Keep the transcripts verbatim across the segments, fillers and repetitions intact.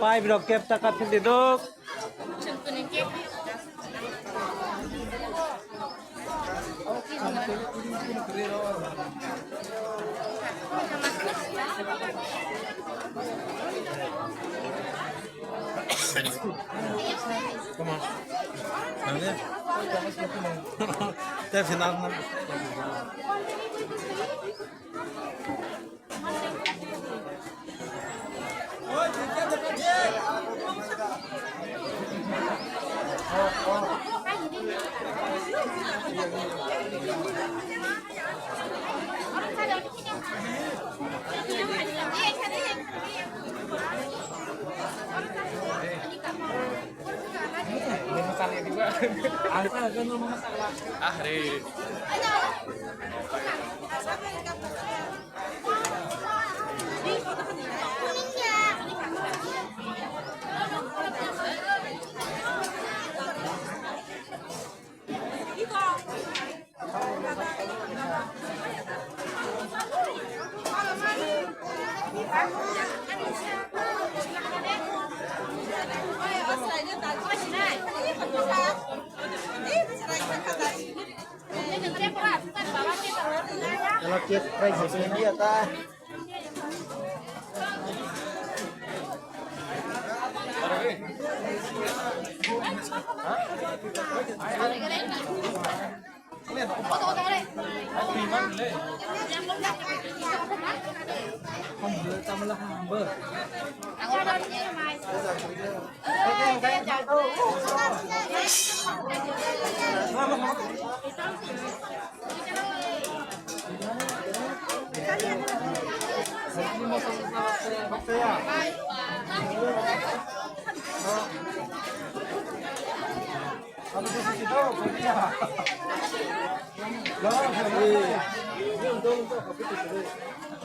Pipe rok kep ta kathok di dok. Tei final. Ah, re. Ela cake price se dia ta.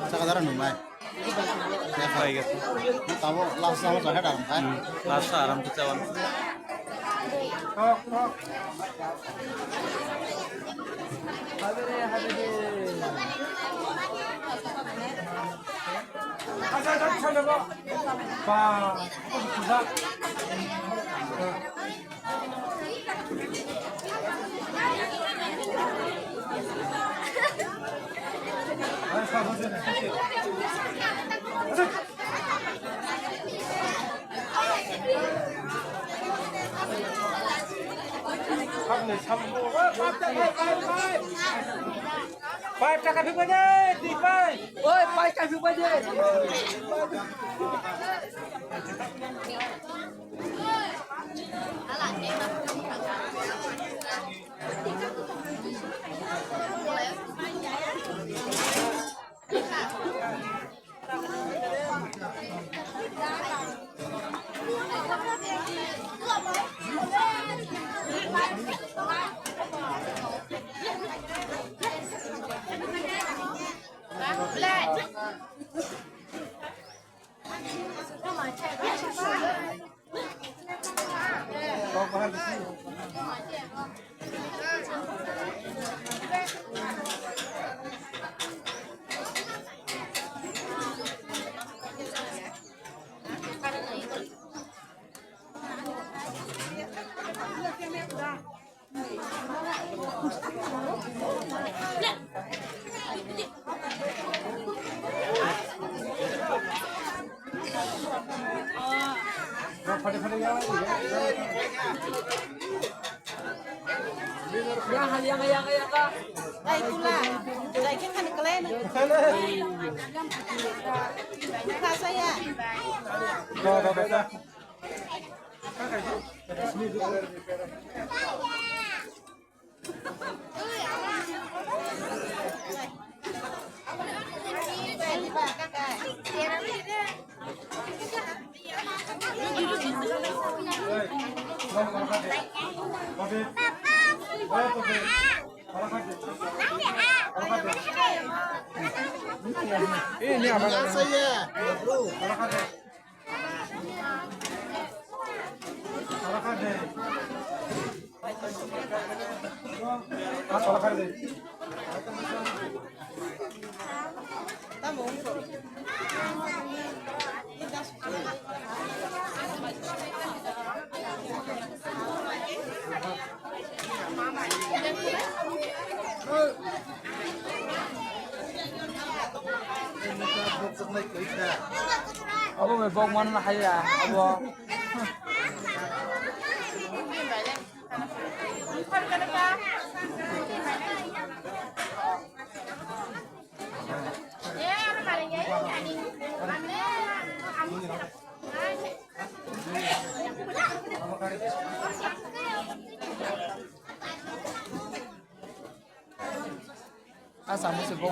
Saka dara nungnai. Hai gasa. Tamo last tamo jaga dalam kan. Last aram tu cawan. Ba. Five taka phikbai de, twi five. Oi, five taka phikbai de. Abo bai bok man haya abo. Asa musi bok.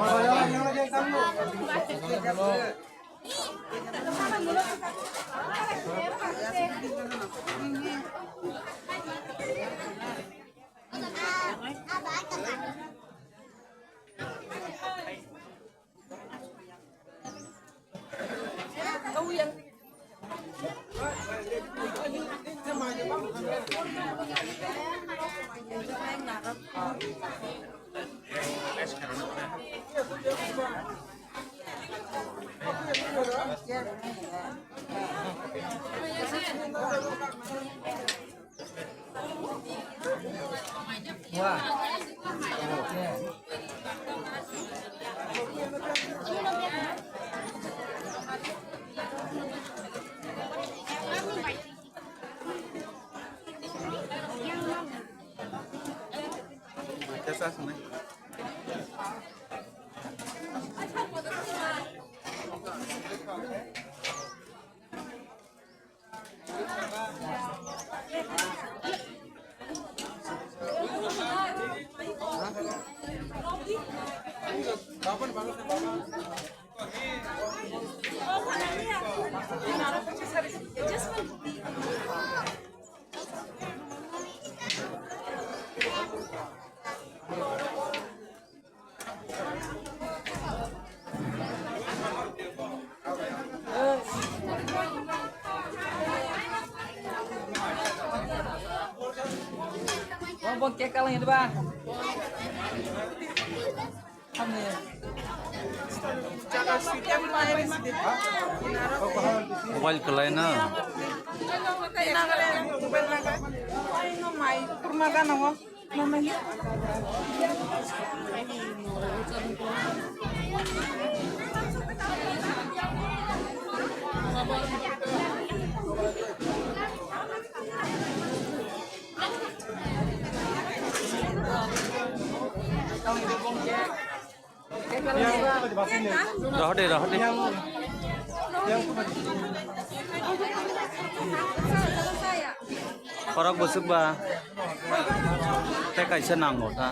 Bong bong cake kalang ini, Bang. Mobile kelai na. Kurma gana ho. Rohde, rohde. Khorok bwswk ba tei kaisa nango ta.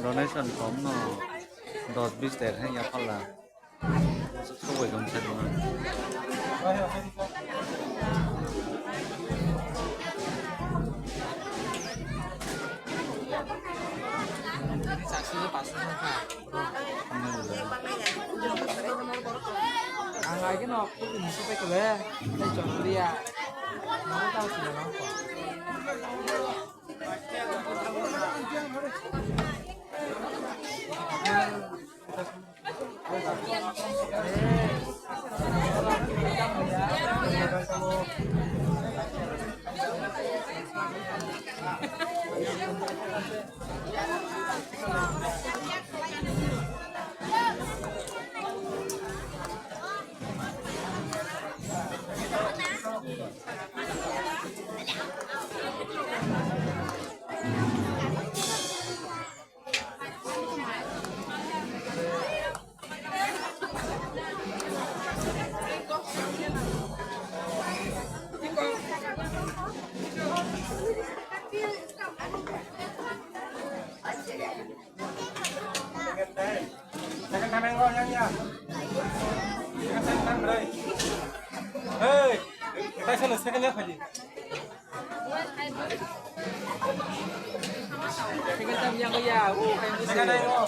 Donation form no dos bis der hai ya phala. Sokoi dong sa dong. Ang lagi no, aku di musuh pe kele, pe chon dia, mau tahu sih orang apa. Hey, taisano second ya phaidi. Second time yang ya, oh, kayak gitu. Second time, oh.